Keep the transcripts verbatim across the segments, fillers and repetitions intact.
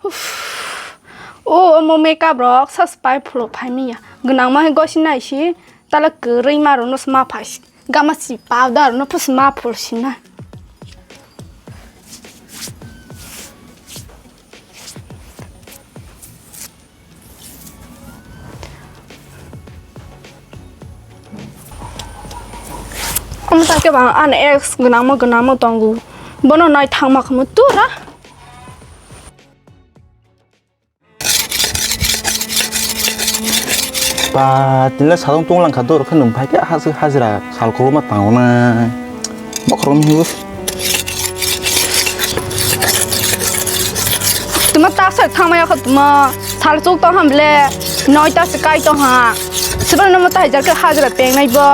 Uff. O, omo makeup rok sas pai phulo phai miya. Gwnang ma gosi nai si, tala kwrwi ma rwno sma phai si. Gama si powder rwno phu sma phul si na. Omo ta khe ba ani ex gwnangma gwnangma tongo. Bono nai thangma khamu tura. Ba, tila salong tong lang kha dor khe nung phai khe hajira sal koloma tango na. Bokhorok ni hibo. Tuma ta sa thangma yakho tuma sal chuk tong ham le noi ta se kai tong ha. Sibana no ta hajar khe hajira peng nai bo.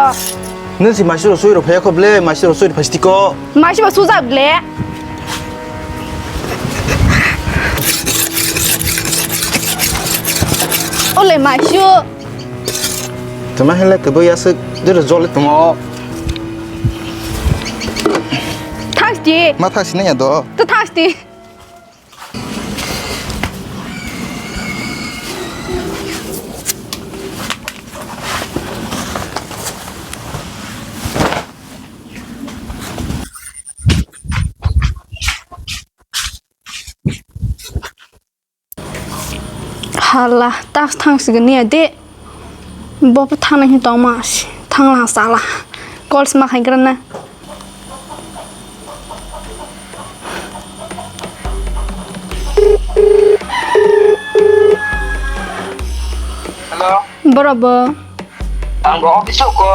Nung si masi rosoi rok phai yakho ble masi rosoi phai stiko. Masi ba sujak ble. Ole masi. Tuma hele kebo yasuk jero jole tuma. Thanks di. Ma thanks ne ya do. To thanks di. Hala, tak thang sigini ya de. Bo pha thang nai tong ma si. Thang la sa la. Call sma khai gra na. Hello. Boro bo. Ang bo office o ko.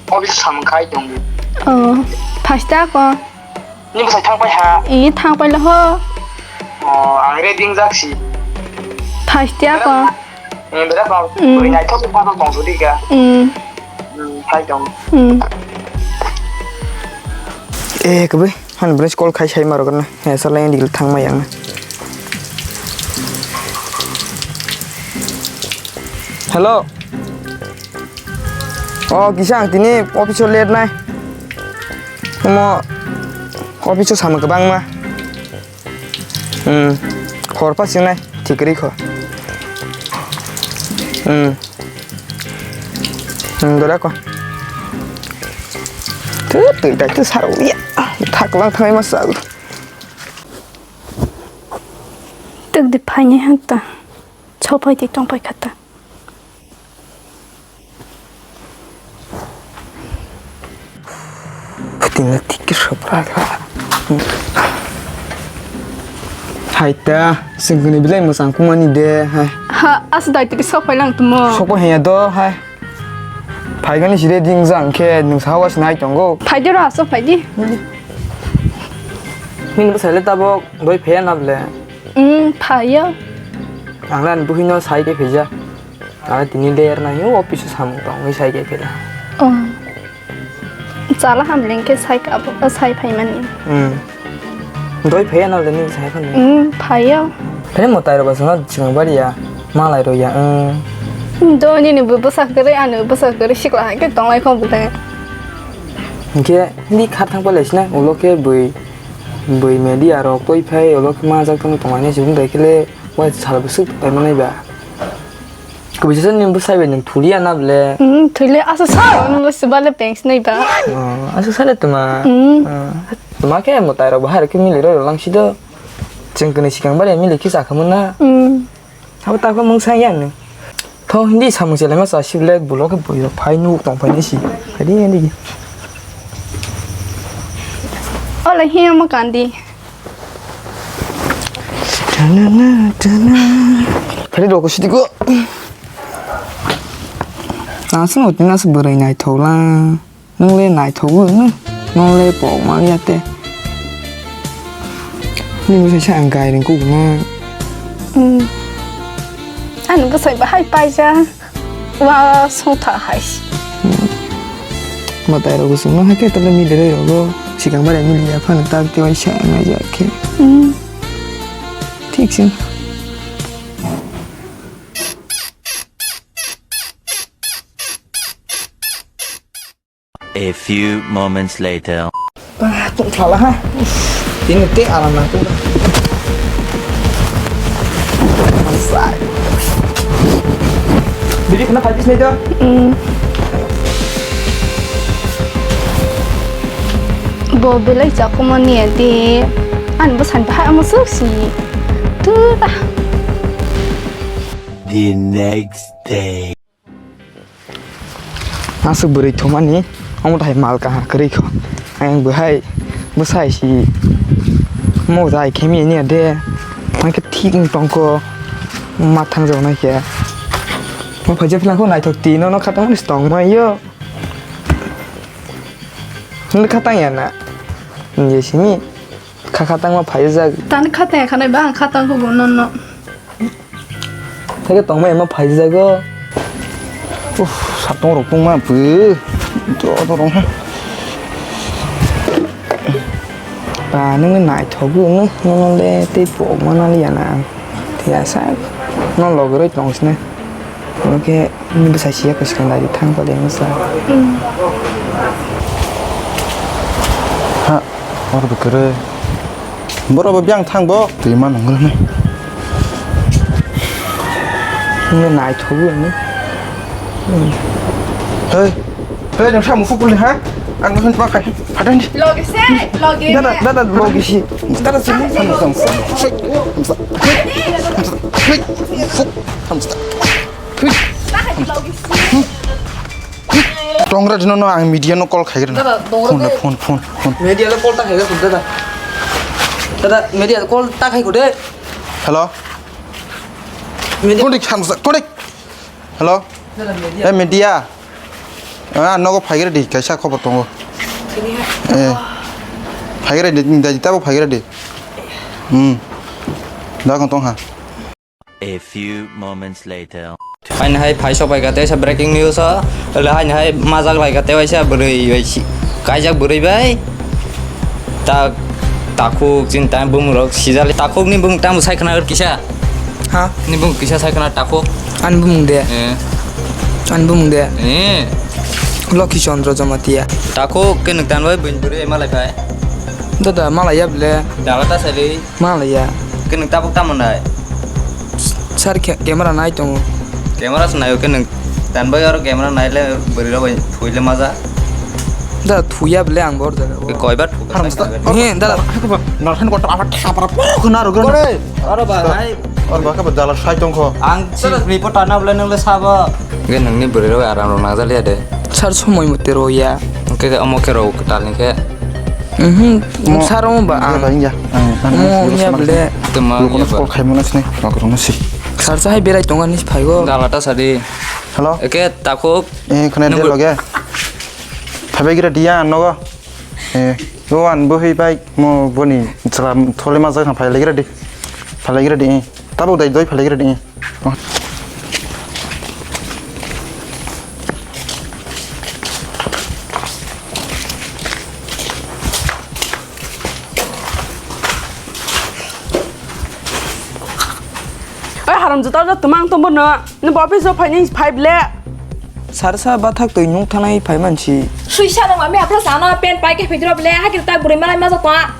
Office samung khai tong. Oh, phasta ko. Ni bwsai thang pai ha? Ee, thang pai le ho. Oh, ang ready jak si. Phastia ko. Hmm, bera ko. Hmm. Oi nai thok pa tong sudi ka. Hmm. Hmm, hai tong. Hmm. Eh, kebe, han bres call khai sai maro kana. He, sala yang dil thang ma yang. Hello. O kisa ang tini office o late nai. Omo office o samung kwbangma. Hmm. Hor pa singnai thik ri kho. Hmm. Hmm, dora ko. Tu tu dai tu sar ya. Thak lang thai ma sa. Tuk di phai ni hanta. Chopai di tong pai khata. Tingna tikki sopra kha. Hai ta, singkini bilai mwsang kumani de, hai. Ha, as dai tikki sopai lang tumo. Sopai hanya do, hai. Phaigani sire ding jang khe, nung sawa sinai tongo. Phai de ro, aso phai di. Min bo sai le tabok, doi phe na ble. Hmm, phai ya. Ang lan buhino sai ke phe ja. Aro tini der na hiyo office o samung tong wi sai ke kela. Oh. Chala ham leng ke sai ka abo, sai phai mani. Hmm. Doi phai na le ni sai phai. Hmm, phai ya. Phai mo tai ro ba sana chang bari ya. Ma lai ro ya. Hmm. Do ni ni bu bwsa kare anu bwsa kare sikla hai ke tong lai khong bu te. Ke ni kha thang pa le sina ulo ke bui bui media ro koi phai ulo ke ma jak tong tong ani sibung dai kele wa sal bu suk tai manai ba. Kubui sasa ni bwsai bai nwng thuli ya na ble. Hmm, thuli asa sa, nwng bwsai bale peng sinai ba. Oh, asa sa le tuma. Hmm. Ah, tuma ke mo tai rok bahar ke mili roi rok lang si do. Chwng kwnwi sikang bare mili kisa khamu na. Hmm. Abo ta ko mung sa ya ni. Tho hindi samung se le ma sa si ble bulo ke bui rok phai nuk tong phai ni si. Phai di hindi. Ola hiya ma kandi. Phai di rok si di ko. Aswk no tini aswk bwrwi naithok lang. Nwng le naithok wng no. Nwng le pok man ya te. Nini bwsai sa ang gai ring kuk na. Hmm. Ani bwsai bahai paisa. Wa songtha hai. Hmm. Mwtai rok swngno hai khe tole mili roi rogo. Sikang bare mili ya phano tak te waisa ang ai ja khe. Hmm. Thik se. A few moments later. Ba, tung thala ha. Tini te alam na tu. Biri khna phaidi sinai do. Bo belai chakhumani adi. Ani bwsani bahai omo swk si. Tura. The next day. Aswk bwrwi thumani, omo thai mal kaha kwrwi kho. Ang bwhai bwsai si mo jai khemi ni de. Ang khe thik wng tong kho, ma thang jao nai khe. Mo phaija phila kho naithok ti no no khatang ni tong ma yo. Ni khatang ya na. Ni sini kha khatang ma phaijak. Tani khatang ya khanai ba ang khatang kho no no. Theke tongma ema phaijago. Uff, satong rok tongma phu. Do do rong ha. Ba nung naithok nung nung le tei pok mana liya na. Tiya sa. No logoroi tong sne. Oke, ni bwsai siya kwswkang dai thang pale masa. Ha, or bwkre. Borok bo biyang thang bo. Twi ma nang rwmai. Nini naithok bo ni. Hey. Hey, nang samu fukul ni ha? Ang nang pa khai. Hadan di. Logi se, logi. Dada, dada logi si. Dada si. Sam sam sam. Hey. Fuk. Sam sam. Hey. Logi si. Tongra dino no ang media no call khaigra. Dada, tongra phone de. Phone, phone, phone. Media lo call ta khaigra dada. Dada, media call ta khai khode. Hello. Media. Konik hamsa, konik. Hello. Dada, media. Eh, media. Ah, nogo phaigra di, kaisa khobor tongo. Tini ha. Eh. Phaigra di, da jita bo phaigra di. Hmm. Da kon tong ha. A few moments later. Haini hai phai sok bai kate sa breaking news o. Ele haini hai majak bai kate waisa bwrwi bai si-, kaijak bwrwi bai. Tak, takhuk chin tang bumung rok sijali. Takhuk ni bumung tang sai khna kisa. Ha? Ni bumung kisa sai khna takhuk. Ani bumung de. Eh. Ani bumung de. Eh. Lokhi Chandra Jamatia. Takhuk ke nuk tan bai bwrwi malai phai. Dada malai ya ble. Dala ta sai. Malaya. Khe nwng tabuk tamo nai? Sir, ke-, camera nai tongo. Camera se naio khe nwng tanbai oro camera naile bwrwi rok bai thuile maja. Da thuya bele ang bor jaga. Khe koibar thuk. Haram sta. He, da. Narhan kota apa thapra pok na ro. Kore. Aro ba nai. Aro ba ka ba dala sai tongkho. Ang si reporter na bole nang le sabo. Khe nwngni bwrwi rok aram rok nang jaliya de. Sir, somoi mote roya. Khe omo khe rok tal ni khe. Mhm, mo-, sar omo ba ang. Iya, iya. Ang, ang, mo iya, iya, bele. Tuma, lukuno iya, call ba. Khaimano sini, lukuno si. Sar sa hai berai tonga ni phaigo. Dala ta sadi. Hello? Eke takhuk. Eh, khna de loge. Phabai gira dia nogo. Eh, o an bo hei bai mo boni chara thole ma jaga phailai gira di. Phailai gira di. Tabo dai doi phailai gira di. Oi, haram juta juta tumang tumbo no. Ni bo office o phai ni phai ble. Sar sa bathak twi nuk thanai phai mansi. Sui sa nang mami apra sana pen pai ke phidro ble ha kir ta buri malai ma jata.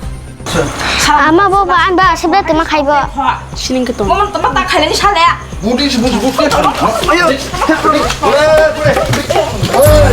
Ama bo ba an ba se ble tuma khai bo. Sining ke to. Mo tuma ta khai ni sale. Budi si budi budi. Ayo. Oi.